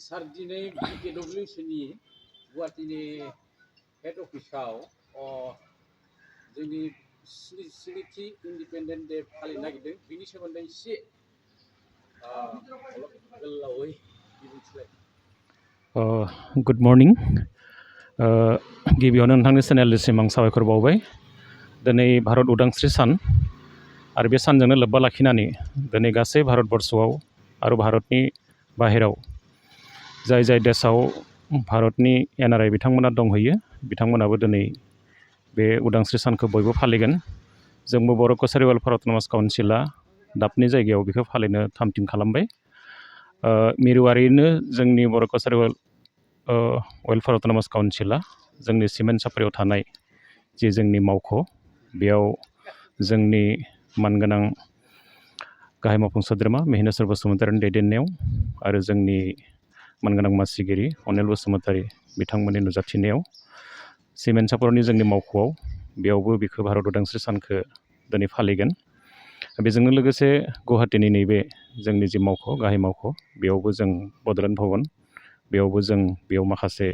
सार दिनै BKWCनि गुवाहाटीनि हेड अफिसाव जोंनि स्निथि इन्डिपेन्डेन्ट डे फालिनो नागिरदों बिनि सोमोन्दै एसे गोलावै बिबुंथि लाय। Good morning. गिबियावनो नोंथांनि चेनेलसिम आं साबायखर बावबाय। दिनै भारत उदांस्रि सान आरो बे सानजोंनो लोब्बा लाखिनानै दिनै गासै भारतबर्षआव आरो भारतनि बाहेराव जाय जाय देशआव भारतनि NRI बिथांमोना दंहैयो बिथांमोनाबो दिनै बे उदांस्रि सानखौ बयबो फालिगोन। जोंबो बर' कसारि वेलफेयार अट'नमास काउन्सिला दाबनि जायगायाव बेखौ फालिनो थामथिम खालामबाय। मिरुआरिनो जोंनि बर' कसारि वेलफेयार अट'नमास काउन्सिला जोंनि सिमेन्ट सापरियाव थानाय जे जोंनि मावख' बेयाव जोंनि मानगोनां गाहाय मावफुं सोद्रोमा मेहेरगोनां बसुमतारिनि दैदेननायाव आरो जोंनि मानगोनां मासिगिरि अनिल बसुमतारि बिथांमोननि नुजाथिनायाव सिमेन्ट सापरनि जोंनि मावख'आव बेयावबो बेखौ भारत उदांस्रि सानखौ दिनै फालिगोन। बेजोंनो लोगोसे गुवाहाटीनि नैबे जोंनि जि मावख' गाहाय मावख' बेयावबो जों बड'लेण्ड भवन बेयाव माखासे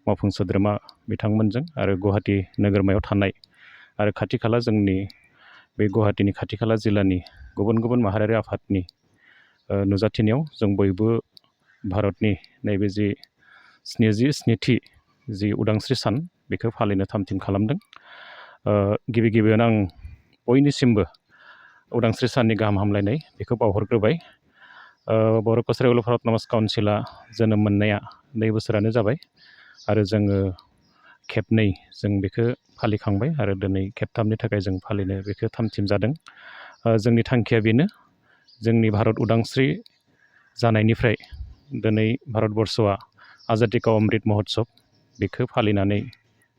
मावफुं सोद्रोमा बिथांमोनजों आरो गुवाहाटी नोगोरमायाव थानाय आरो खाथि खाला जोंनि बे गुवाहाटीनि खाथि खाला जिल्लानि गुबुन गुबुन माहारियारि आफादनि नुजाथिनायाव जों बयबो भारतनि नैबे जि स्निथि जि उदांस्रि सान बेखौ फालिनो थामथिम खालामदों। गिबियावनो आं बयनिसिमबो उदांस्रि साननि गाहाम हामलायनाय बेखौ बावहरग्रोबाय। बर' कसारि वेलफेयार अट'नमास काउन्सिला जोनोम मोननाया 2 बोसोरानो जाबाय आरो जोङो खेबनै जों बेखौ फालिखांबाय आरो दिनै खेबथामनि थाखाय जों फालिनो बेखौ थामथिम जादों। जोंनि थांखिया बेनो जोंनि भारत उदांस्रि जानायनिफ्राय दिनै भारतबर्षआ आजादि का अमृत महोत्सव बेखौ फालिनानै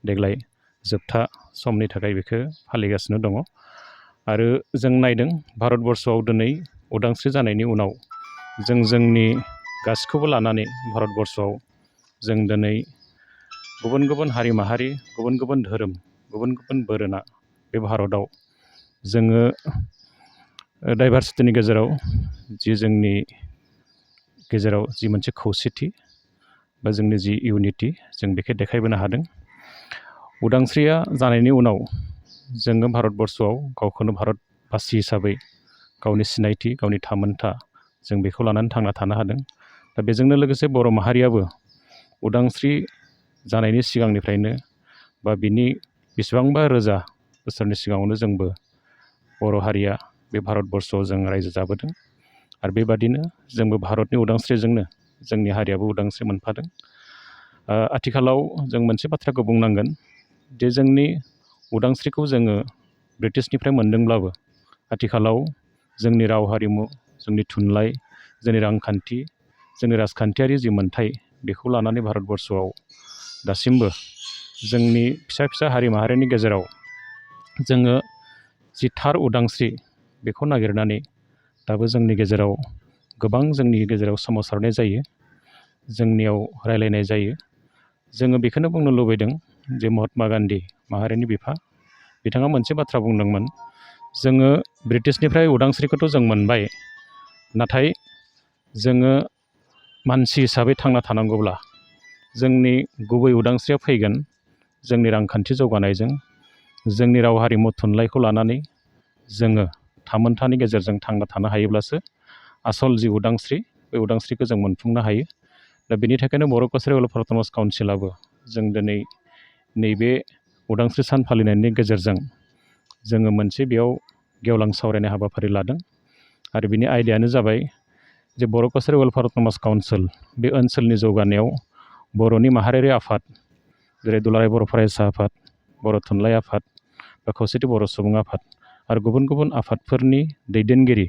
देग्लाय जोबथा समनि थाखाय बेखौ फालिगासिनो दङ आरो जों नायदों भारतबर्षआव दिनै उदांस्रि जानायनि उनाव जों जोंनि गासिखौबो लानानै भारतबर्षआव जों दिनै गुबुन गुबुन हारि माहारि गुबुन गुबुन धोरोम गुबुन गुबुन बोरोना बे भारतआव जोङो डाइभारसिटिनि गेजेराव जि जोंनि गेजेराव जि मोनसे खौसेथि बा जोंनि जि इउनिटि जों बेखौ देखायबोनो हादों। उदांस्रिया जानायनि उनाव जोङो भारतबर्षआव गावखौनो भारतबासि हिसाबै गावनि सिनायथि गावनि थामोनथा जों बेखौ लानानै थांना थानो हादों। दा बेजोंनो लोगोसे बर' माहारियाबो उदांस्रि जानायनि सिगांनिफ्रायनो बा बिनि बेसेबांबा रोजा बोसोरनि सिगाङावनो जोंबो बर' हारिया बे भारतबर्षआव जों रायजो जाबोदों आरो बेबादिनो जोंबो भारतनि उदांस्रिजोंनो जोंनि हारियाबो उदांस्रि मोनफादों। आथिखालाव जों मोनसे बाथ्राखौ बुंनांगोन जे जोंनि उदांस्रिखौ जोङो ब्रिटिशनिफ्राय मोनदोंब्लाबो आथिखालाव जोंनि राव हारिमु जोंनि थुनलाइ जोंनि रांखान्थि जोंनि राजखान्थियारि जि मोन्थाय बेखौ लानानै भारतबर्षआव दासिमबो जोंनि फिसा फिसा हारि माहारिनि गेजेराव जोङो जि थार उदांस्रि बेखौ नागिरनानै दाबो जोंनि गेजेराव गोबां जोंनि गेजेराव सोमावसारनाय जायो जोंनियाव रायलायनाय जायो। जोङो बेखौनो बुंनो लुबैदों जे महात्मा गान्धी माहारिनि बिफा बिथाङा मोनसे बाथ्रा बुंदोंमोन जोङो ब्रिटिशनिफ्राय उदांस्रिखौथ' जों मोनबाय नाथाय जोङो मानसि हिसाबै थांना थानांगौब्ला जोंनि गुबै उदांस्रिया फैगोन जोंनि रांखान्थि जौगानायजों जोंनि राव हारिमु थुनलाइखौ लानानै जोङो थामोनथानि गेजेरजों थांना थानो हायोब्लासो आसल जि उदांस्रि बे उदांस्रिखौ जों मोनफुंनो हायो। दा बेनि थाखायनो बर' कसारि वेलफेयार अट'नमास काउन्सिलाबो जों दिनै नैबे उदांस्रि सान फालिनायनि गेजेरजों जोङो मोनसे बेयाव गेवलां सावरायनाय हाबाफारि लादों आरो बिनि आयदायानो जाबाय जे बर' कसारि वेलफेयार अट'नमास काउन्सिल बे ओनसोलनि जौगानायाव बर'नि माहारियारि आफाद जेरै दुलाराय बर' फरायसा आफाद बर' थुनलाइ आफाद बा खौसेथि बर' सुबुं आफाद आरो गुबुन गुबुन आफादफोरनि दैदेनगिरि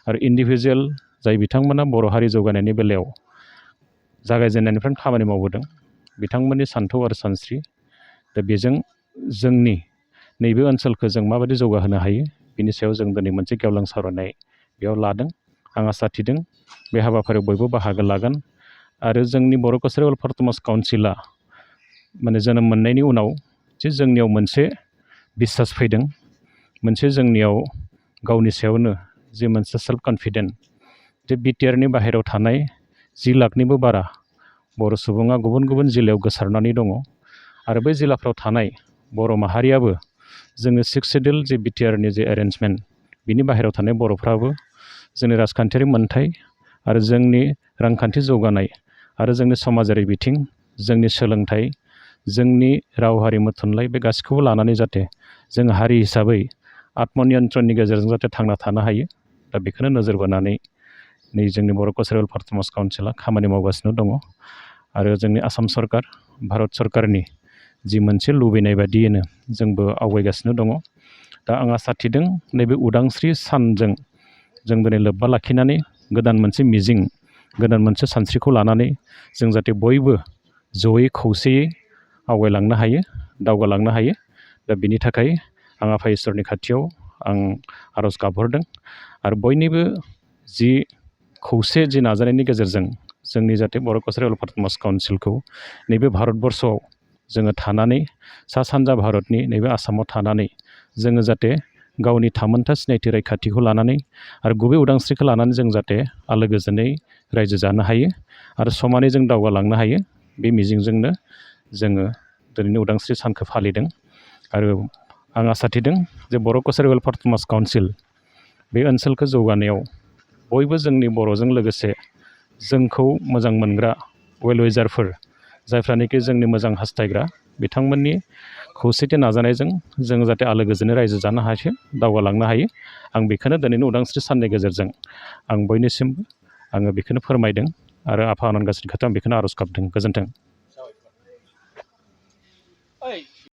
आरो इन्डिभिजुवेल जाय बिथांमोना बर' हारि जौगानायनि बेलायाव जागायजेननायनिफ्रायनो खामानि मावबोदों बिथांमोननि सान्थौ आरो सानस्रि दा बेजों जोंनि नैबे ओनसोलखौ जों माबायदि जौगाहोनो हायो बिनि सायाव जों दिनै मोनसे गेवलां सावरायनाय बेयाव लादों। आं आसा थिदों बे हाबाफारियाव बयबो बाहागो लागोन आरो जोंनि बर' कसारि वेलफेयार अट'नमास काउन्सिला माने जोनोम मोननायनि उनाव जे जोंनियाव मोनसे बिसास फैदों मोनसे जोंनियाव गावनि सायावनो जे मोनसे सेल्फ कनफिडेन्ट जे बिटिआरनि बाहेरायाव थानाय 10 लाखनिबो बारा बर' सुबुङा गुबुन गुबुन जिल्लायाव गोसारनानै दङ आरो बै जिल्लाफ्राव थानाय बर' माहारियाबो जोङो 6 सिडिउल जे बिटिआरनि जे एरेन्जमेन्ट बिनि बाहेरायाव थानाय बर'फ्राबो जोंनि राजखान्थियारि मोन्थाय आरो जोंनि रांखान्थि जौगानाय आरो जोंनि समाजारि बिथिं जोंनि सोलोंथाइ जोंनि राव हारिमु थुनलाइ बे गासैखौबो लानानै जाहाथे जों हारि हिसाबै आत्मनियन्त्रणनि गेजेरजों जाहाथे थांना थानो हायो दा बेखौनो नोजोर बोनानै नै जोंनि बर' कालचारेल पारफर्मेन्स काउन्सिला खामानि मावगासिनो दङ आरो जोंनि आसाम सरकार भारत सरकारनि जि मोनसे लुबैनाय बायदियैनो जोंबो आवगायगासिनो दङ दा आं आसा थिदों नैबे उदांस्रि सानजों जों दिनै लोब्बा लाखिनानै गोदान मोनसे मिजिं गोदान मोनसे सानस्रिखौ लानानै जों जाहाथे बयबो जयै खौसेयै आवगायलांनो हायो दावगालांनो हायो दा बिनि थाखाय आं आफा इसोरनि खाथियाव आं आर'ज गाबहरदों आरो बयनिबो जि खौसे जि नाजानायनि गेजेरजों जोंनि जाहाथे बर' कालचारेल पारफर्मेन्स काउन्सिलखौ नैबे भारतबर्षआव जोङो थानानै सा सानजा भारतनि नैबे आसामाव थानानै जोङो जाहाथे गावनि थामोनथा सिनायथि रैखाथिखौ लानानै आरो गुबै उदांस्रिखौ लानानै जों जाहाथे आलो गोजोनै रायजो जानो हायो आरो समानै जों दावगालांनो हायो बे मिजिंजोंनो जोङो दिनैनि उदांस्रि सानखौ फालिदों आरो आं आसा थिदों जे बर' कालचारेल पारफर्मेन्स काउन्सिल बे ओनसोलखौ जौगानायाव बयबो जोंनि बर'जों लोगोसे जोंखौ मोजां मोनग्रा वेल विजारफोर जायफ्रानोखि जोंनि मोजां हास्थायग्रा बिथांमोननि खौसेथि नाजानायजों जों जाहाथे आलो गोजोनै रायजो जानो हायो दावगालांनो हायो आं बेखौनो दिनैनि उदांस्रि साननि गेजेरजों आं बयनिसिमबो आङो बेखौनो फोरमायदों आरो आफा आनान गसाइनि खाथियाव आं बेखौनो आर'ज गाबदों गोजोन्थों।